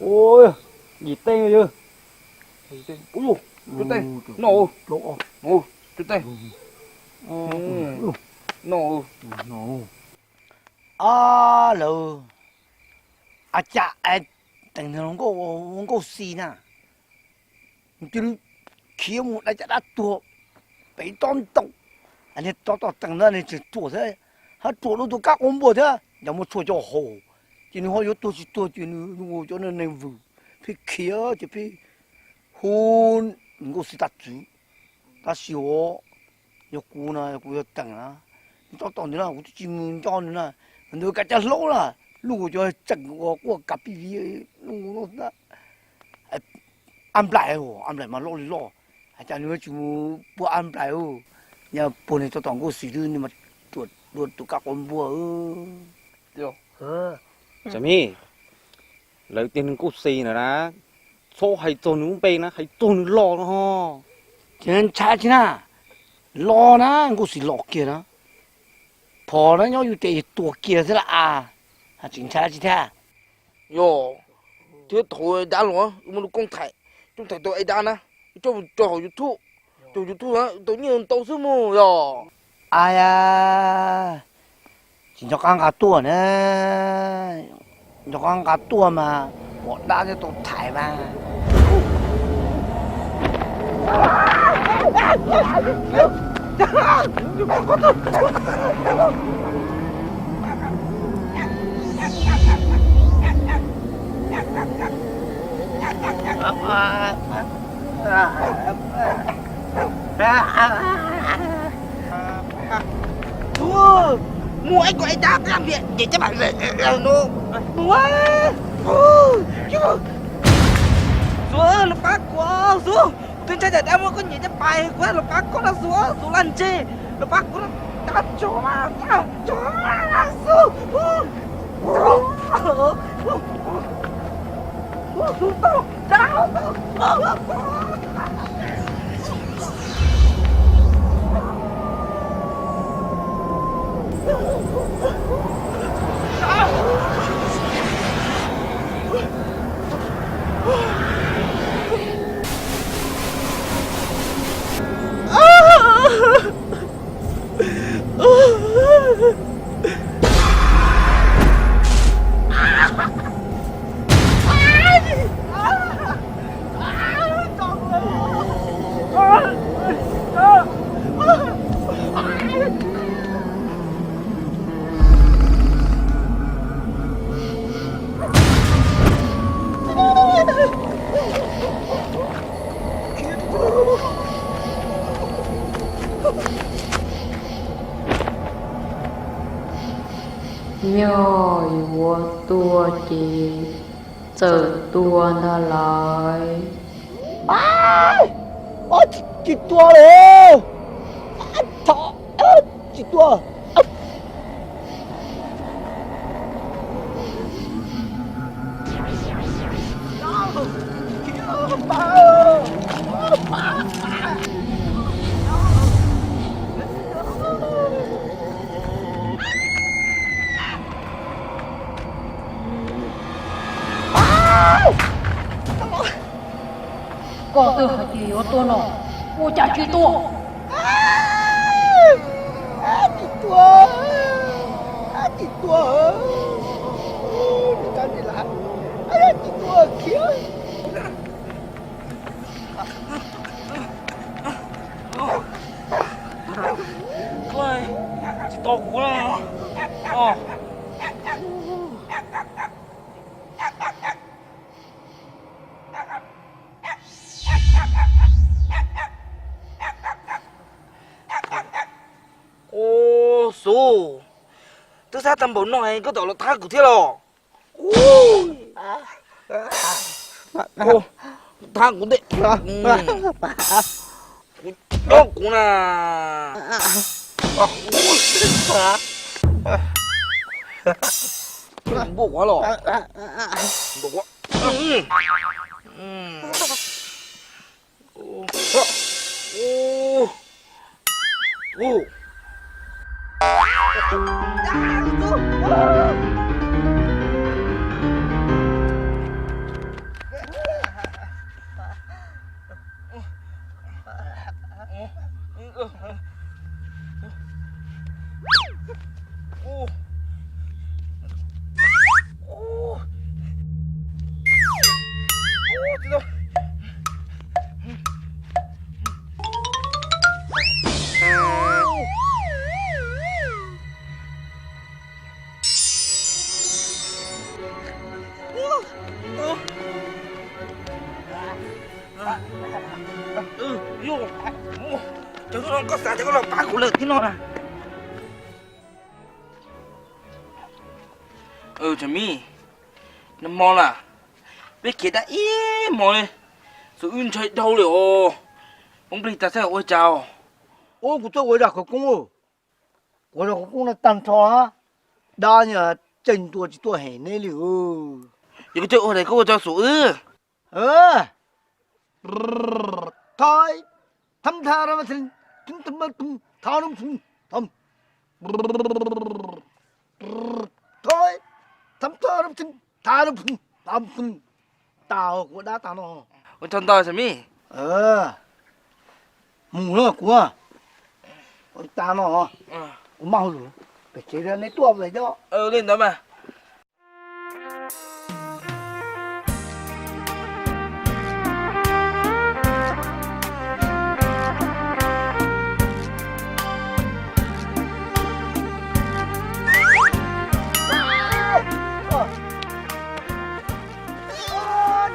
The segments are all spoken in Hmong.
Ua, yim teej yog. Ua, cov teej no, cov teej no, a lawv, a cas teem nkauj, nkauj xis na, cia li khiav mus dab caj dab tuag pem tob ntoo. Niag tsov tom teem ntawd nws tseem ruam thiab, hab ruam dua tus kab quas npuas thiab, nws muaj tshuaj coj haus, ces nws ho yuav tuag tsis tuag ces nws ua cov neeg vwm, pheej khiav ces pheej hu nkauj xis tag txwv. Tab sis uas yog kuv no, yog kuv yog teem na, nws tsov tom ntawd no kuv twb tsis mus nco nws na. Ntawd kav caj hlaub na, luj cov tseem uas quaj kav pij viv, luj a nplaim, a nplaim mas loj li loj, cas nws tsis mus puag a nplaim, yog puag nws tsov tom nkauj xis twb nws mas ruam dua tus kab quas npuas. Txawm me, lawv tias nws nkauj xis na, txhob hais txog nws lub npe na, hais txog nws los no ho. Ces ntshai tsis na, los na, nkauj xis los kiag na, phom na nyob yus tes tua kiag xwb las as, tsis ntshai tsis thiab. Yog, thiab thaum dab los wb muaj lub koob thaij, koob thaij tau es dab na, wb coj mus tso hauv YouTube, tso YouTube na tau nyiaj ntau xwb mus yog. Aya, tsis nco qab nqa tuaj na, nco qab nqa tuaj mas pom dab thiab tau thaiv mas. Mus ib ko es dab npias ces cab mam no mus. Xuv, los pab kuv, Xuv, kuv twb ntshai tsam dab muab koj nyiam caj pas, kuv los pab koj no Xuv, Xuv, laj ntseg, los pab kuv, dab tsov mas, tsov mas Xuv. Nyuj yuav tuag ces txawm tuag ntag lauj. Tsis tuag lawm, tsis tuag. Koj twb hais tias yuav tuag no, ua cas tsis tuag? Tsis tuag, tsis tuag, tsis tuag khiav. Tsis tau kuv na. Ua, Xub, twb xav tag npaum no es koj tseem los thab kuv thiab los? Thab kuv ntej, kuv nyob kuv na. Npaum qhuav los, npaum qhuav. Yog, cov no koj xav tias koj los pab kuv lawm thiab no na. Tsam Mib, nag hmo na, peb khiav tau ib hmos li, xub wb ntshai dhau li os. Poob plig tas xwb ua cas os? Ua kuv tuaj ua zaj khawv koob, kuv zaj khawv koob no tag nrho, dab niag tseem tuaj tsis tuaj hem neb li. Yog koj tuaj ua tas koj ua tso xub wb. Thov, thov, thov, thov, thov, thov, thov, tas kuv dab tas no. Ua tsaug ntau Tsam Mib. Mus lawm kuv, tas no, kuv maj hauj lwm, pem tsev neb tuaj mus cov. Li ntawd mas.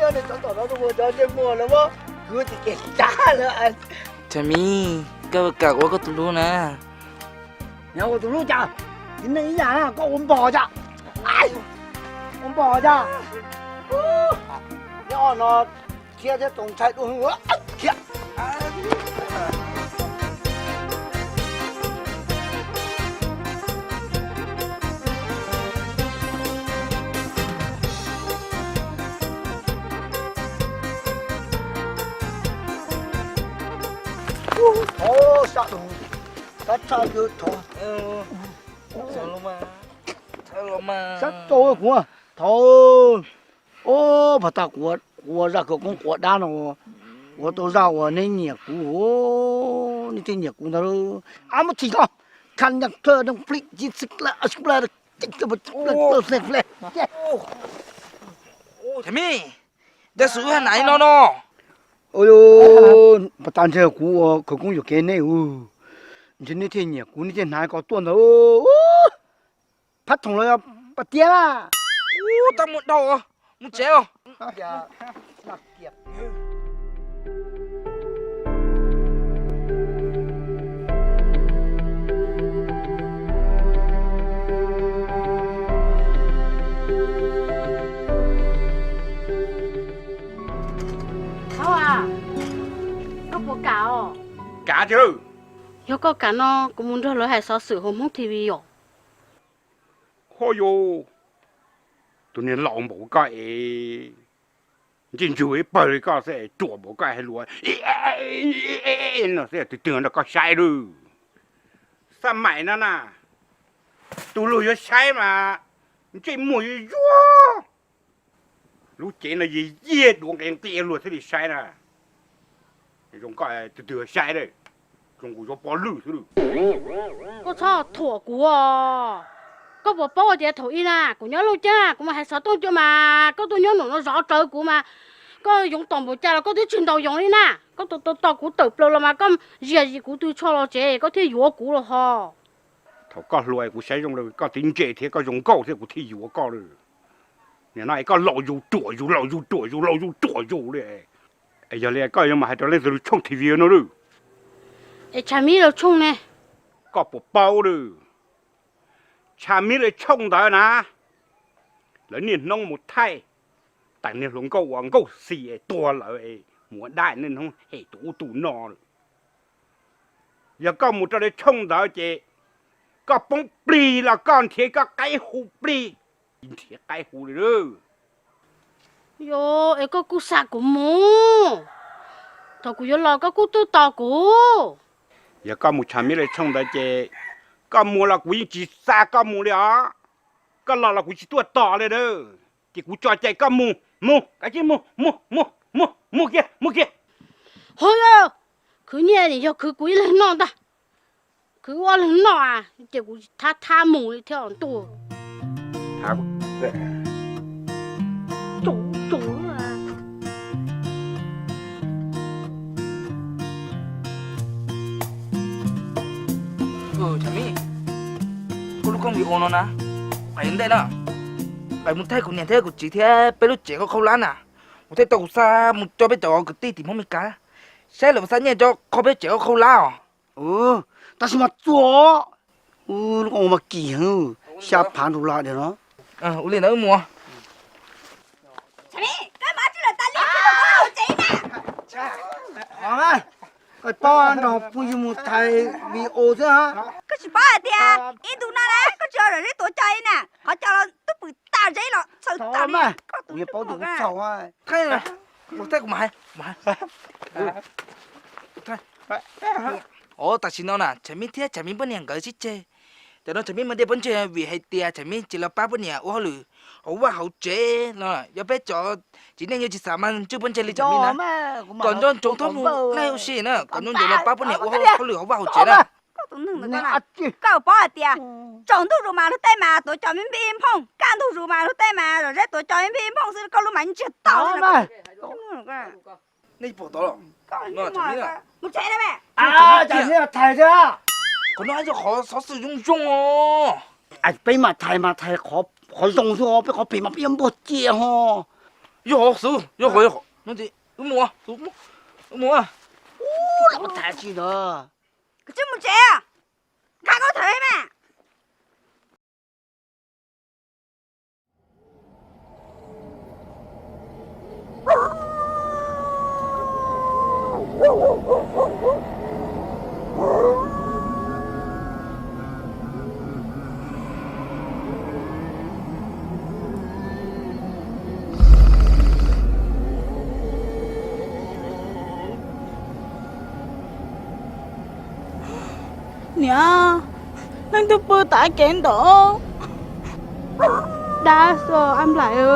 Nws tov tom no rau ua cov ntsej muag lawm, kwv tsis kev cab lawm. Tsam Mib, koj kam ua koj tus hlub na. Nyob ua tus hlub cas? Txiv neej ib yam na, koj ua npog cas? Ua npog cas? Nyob no thiab thiab txaus ntshai dua hwv thiab. Thov sab, sab tshaj thov. Sab tau kuv thov. Ub, pag tas kuv ua zaj khawv koob quav dab no, ua tau zaj uas neb nyiam kuv, neb thiaj nyiam kuv ntag. Ab, muab tsim ko, khaj nyeej plawg nyeej plig ci xwb plawg. Tsam Mib, cas xub wb haj nam li no no? Pag tas ntshe kuv ua khawv koob yuam kev neb, ntshe neb thiaj nyiam kuv, neb thiaj hnav ko tuaj ntag. Phab thoom los pas tiab na. Ub, tau mus dhau, mus tsev os. Thaub a, koj puas kam os? Kam tiag. Yog koj kam no kuv mus nrog lawv hais xov xwm hauv Hmoob T V os. Ho yus, tus niag laus npaum koj es, ntsej ntsug ib pawg li koj xwb, ruam npaum koj hais lus no xwb, twg twg nrog koj saib lawm. Xab maim no na, tus luag yuav saib mas ntsej muag yuav zuag. Lub cev no yig yiag duav nqis nqia luag thiaj li saib na. Zoo koj twg twg saib, zoo kuv yuav pob lwj xwb. Koj txhob thuam kuv os. Koj puas paub tias thaum ub na kuv nyob Looj Ceeb kuv mus hais xov tooj cua mas koj tuaj nyob nraum no zov rawv kuv mas, koj yoov tom npaum cas los koj twb tsis ntaus yoov li na. Koj tos tos kuv tawm plaws los mas koj zias zis kuv tw tsho los tsev koj thiaj yuav kuv los hos. Thaum koj hluas kuv saib zoo li koj txiv ntse thiab koj zoo nkauj thiab kuv thiaj yuav koj li. Nim no es koj laus yus ruam yus, laus yus ruam yus, laus yus ruam yus li. Es yog li koj yuav mus hais rau leej twg lub tshooj T V no lawm? Es Tshav Mib lawv tshooj ne? Koj puas paub lawm? Tshav Mib lawv tshooj ntawd na, lawv niaj hnub mus thaij, teem niag hluas nkauj uas nkauj xis es tuag lawm es mus ua dab niaj hnub hem tus ub tus no lawm. Yog koj mus rau lawv tshooj ntawd ces koj poob plig los koj nrhiav koj qaib hu plig, nrhiav qaib hu li lawm. Yog es koj kuj xa kuv mus, thaum kuv yuav los koj kuj tuaj tos kuv. Yog koj mus Tshav Mib lawv tshooj ntawd ces koj mus los kuv yeej tsis xa koj mus li os. Koj los los kuv tsis tuaj tos li na. Ces kuv tso cai koj mus, mus, kav tsij mus, mus, mus, mus, mus kiag, mus kiag. Ho yog, khwv nyiaj nim yog khwv kuv ib leeg noj ntag. Khwv ob leeg noj a, ces kuv thab thab mus li thiab ntuj. Tshav Mib, koj lub koj video no na, kuv qhia ntej na. Peb mus thaij kuv niam thiab kuv txiv thiab peb lub tsev khaub hlab na. Mus thaij tau kuv xa mus coj peb cov kwv tij tim Hmoob Meskas saib lawv puas xa nyiaj coj kho peb tsev khaub hlab os. Tab sis mas txuag, lub ko mas kim heev, xya phav nrus las diam no. Ua li ntawd wb mus. Koj paub nrog phooj ywg mus thaij video xwb. Koj tsis paub hais tias ib ntu no na koj tsis zam zeb tuav cov li na, qhov cos los twb pwm tas zeb los txhaws tas li. Koj tus paub tus txhaum. Thaij, mus thaij kuv mam hais. Os, tam sim no na Tshav Mib thiab Tshav Mib poj niam nkawd sib tseg. Tam no Tshav Mib mas dej pob ntseg vim hais tias Tshav Mib tsis los pab poj niam ua hauj lwm hauv vaj hauv tsev no. Yog peb cov txiv neej yuav tsis xav mas ntswj pob ntseg li Tshav Mib na. Kom nco ntsoov txhob mus laij ua si na, kom nco ntsoov los pab poj niam ua hauj lwm hauv vaj hauv tsev na. Koj paub hais tias tsaus ntuj zus mas luag tej mas tuav cos me npij nphooj, kaj ntug zus mas luag tej mas zam zeb tuav cos me npij nphooj xwb, koj lub mas ntsiag to li. Nej pom tod los? Mus tsev na me. Thais thiab. Qhov no yog qhov xov xwm zoo zoo os. Peb mas thais mas thais qhov zoo xwb os, peb qhov phem mas peb yuav npog cia ho. Yog qhov xwb, yog qhov, yog qhov. Wb mus, wb mus. Ub, los thais tsis ntawd. Koj tsis mus tsev, nqa koj thawv mas. Niam, leej twg pw tav kev ntawd? Dab xwb Ab Nplaim.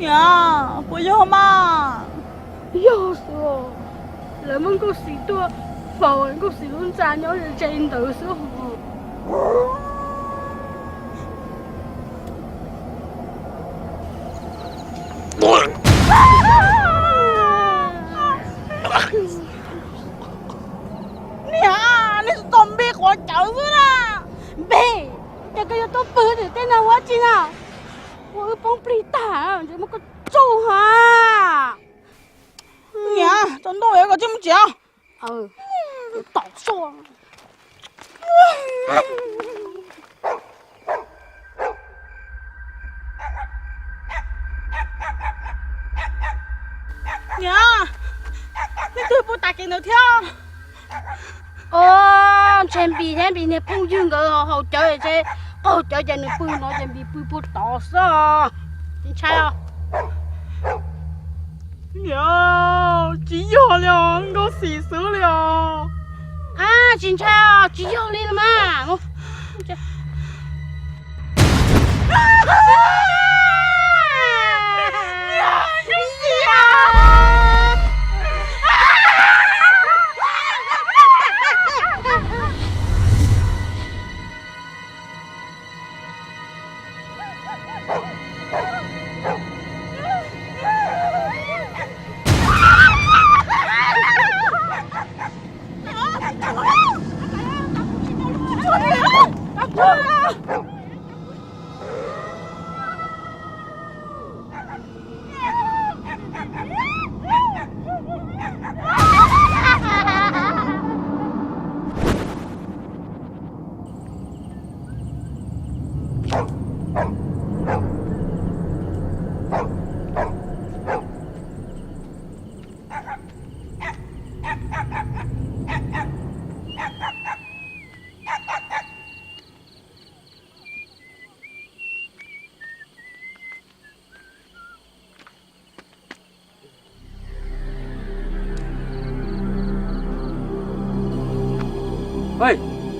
Niam, puas yog mas? Yog xwb, lawv muab Nkauj Xis tuaj faus Nkauj Xis lub ntxa nyob ze ntawd xwb. Niam, nej txom npej quav cawv xwb na. Npej, ces koj yuav tuaj pw tim tej no ua tsi na? Ua wb poob plig tag, ntshe muab koj tsuj ha. Niam, tsaus ntuj lawm, koj cia mus tsev. Tom sua. Niam, leej twg pw tav kev ntawd thiab? Os, ntshe Npis thiab Npis niag phooj ywg nkawd haus cawv, ntshe qaug cawv ces nws pw no ces Npis pw puag tod xwb. Tsis ntshai os. Niam, tsis yog li os, Nkauj Xis xwb li os. A, tsis ntshai os, tsis yog li los mas.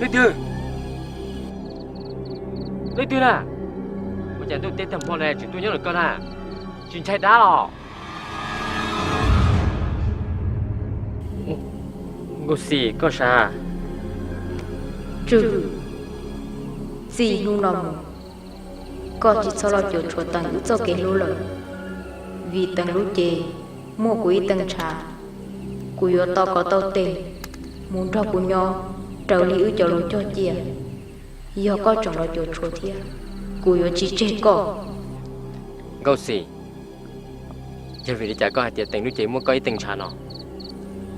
Leej twg? Leej twg na? Ua cas ntuj teb tag hmo no tseem tuaj nyob ntawm koj na? Tsis ntshai dab los? Nkauj Xis, koj sav? Tswj, txij hnub no mus, koj tsis txhob los cuam tshuam Teem wb txoj kev hlub lawm, vim Teem lub cev muaj kuv ib teev ntshav. Kuv yuav tau kov tau tes mus nrog kuv nyob raws li wb cov lus cog cia. Yog koj tseem los cuam tshuam thiab, kuv yuav tsis tseg koj. Nkauj Xis, yog vim li cas koj hais tias Teem lub cev muaj koj ib tee ntshav no?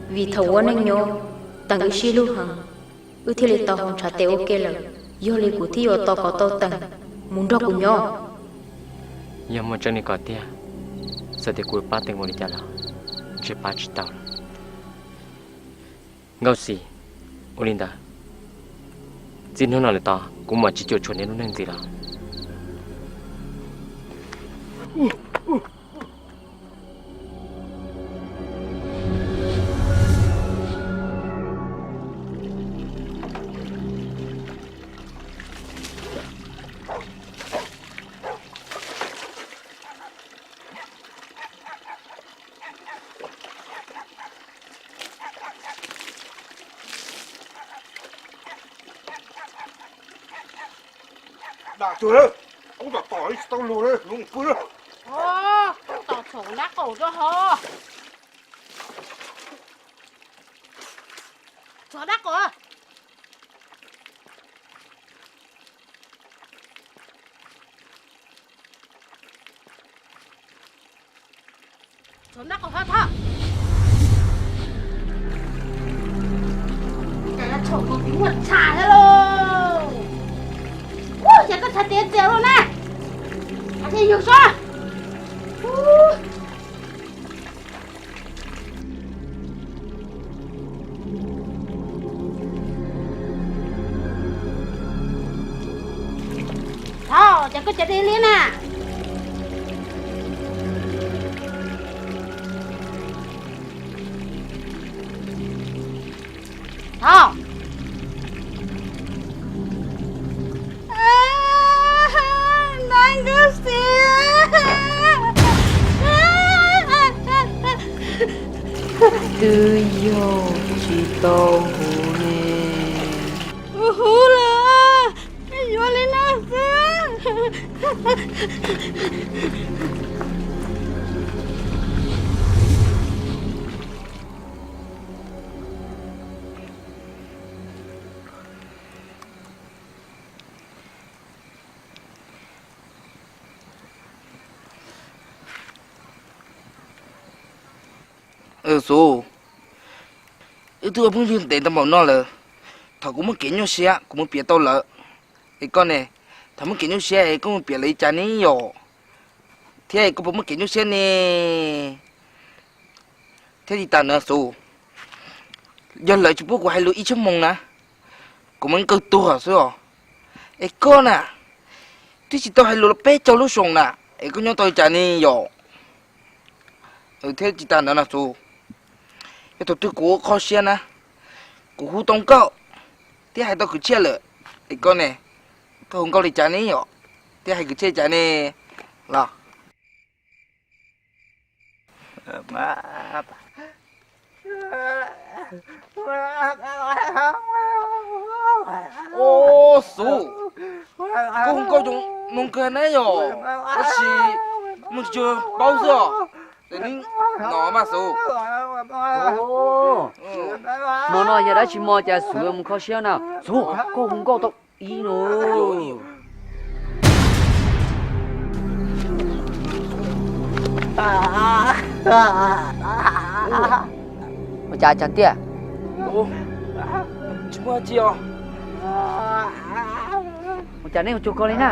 Vim thaum ua neej nyob, Teem wb sib hlub heev, wb thiaj li tau haus ntshav tes ua ke lawm. Yog li kuv thiaj yuav tos kom tau Teem mus nrog kuv nyob. Yog muaj tseeb li ko tiag, txawm tias kuv yuav pab Teem ua li cas los ntshe pab tsis tau lawm. Nkauj Xis, ua li ntawd, txij hnub no lawm tod kuv mam tsis cuam tshuam nej lub neej ntxiv lawm. Dam tuag lawm, kub tom tom tsis tau luag lawm, luag mus pw lawm. Kub tom txhom nab qaum rau ho. Txhom nab qaum. Txhom nab qaum ho txhom. Cas yuav txhom nkaus kuv muag tshais thiab lauj. Ua cas koj txhais tes txias luaj na. Txhais tes yus sob. Thaum, ces koj cov dej liab na. Thaum. Nab Nkauj Xis. Twb yog tsis tau huv ne. Kuv huv lawm, yuav li no xwb. Xus, wb twb ua phooj ywg ntev tau npaum no lawm, thaum kuv muaj kev nyuaj siab kuv mus piav tau lawv. Es koj ne, thaum muaj kev nyuaj siab es koj mus piav lawv li cas ne yom? Thiab koj puas muaj kev nyuaj siab ne? Thiab tsis tas ntawd Xus, yog lawv tsis pub kuv hais lus ib xuab moos na, kuv mam kawg tuag xwb os. Es koj na, twb tsis tau hais lus los peb caug lub xyoo na, es koj nyob tau li cas ne yom? Thiab tsis tas ntawd na Xus, yog thaum twg kuv ua kho siab na, kuv hu tau nkauj thiab hais tau kwv txhiaj lawm, es koj ne, koj hu nkauj li cas ne yom? Thiab hais kwv txhiaj li cas ne los? Ua Xus, koj hu nkauj zoo kawg na yom, tab sis muaj tus tswv paub xwb os. Ces neb no mas Xus. Hmo no yog dab tsi hmo cas Xus yuav mus kho siab na? Xus, koj hu nkauj tau ib no. Ua cas Cas Tiaj? Tsis muaj dab tsi os. Ua cas nej ua cuag ko li na?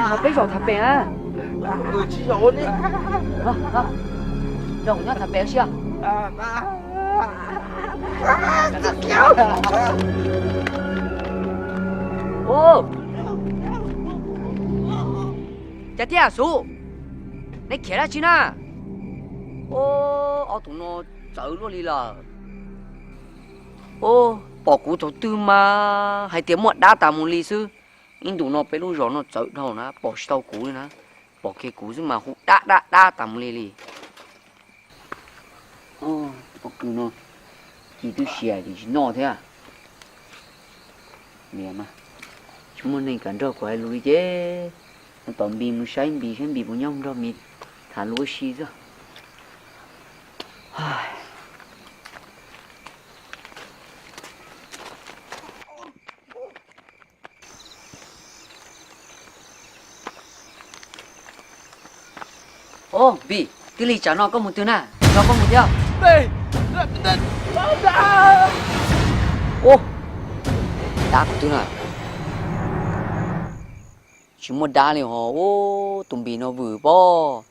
Los peb zaum tham pem na. Tsis zaum ne. Nrog kuv nyob tham pem ua si. Cas Tiaj, Xus, neb khiav dab tsi na? Ob tug no txawv luaj li lawm. Pom kuv thaum twg mas hais tias muaj dab tas mus li xwb. Ib ntus no peb lub zos no txawv dhau na, pom tsis tau kuv li na. Pom kiag kuv xwb mas hu dab dab dab tas mus li li. Pob kws no ci twb sia ces tsis noj thiab. Niam mas, tsis muaj neeg kam nrog kuv hais lus li ces, mus tom Npis mus saib Npis saib Npis puas nyob nrog Npis tham lus ua si xwb. Ob, Npis, twb li tsam no koj mus twg na? Nrog koj mus thiab. Ub, dab qhov twg na? Tsis muaj dab li ho. Ub, tus Npis no vwm pob,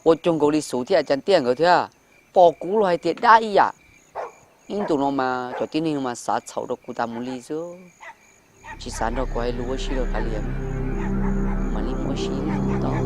ua cuag nkaus li Xuv thiab Cas Tiaj nkawd thiab. Pom kuv los hais tias dab ib yam. Ib ntus no mas cov tib neeg no mas xav txhaum rau kuv tas mus li xwb, tsis xav nrog kuv hais lus ua si rau kav liam. Mam li mus ua si tau.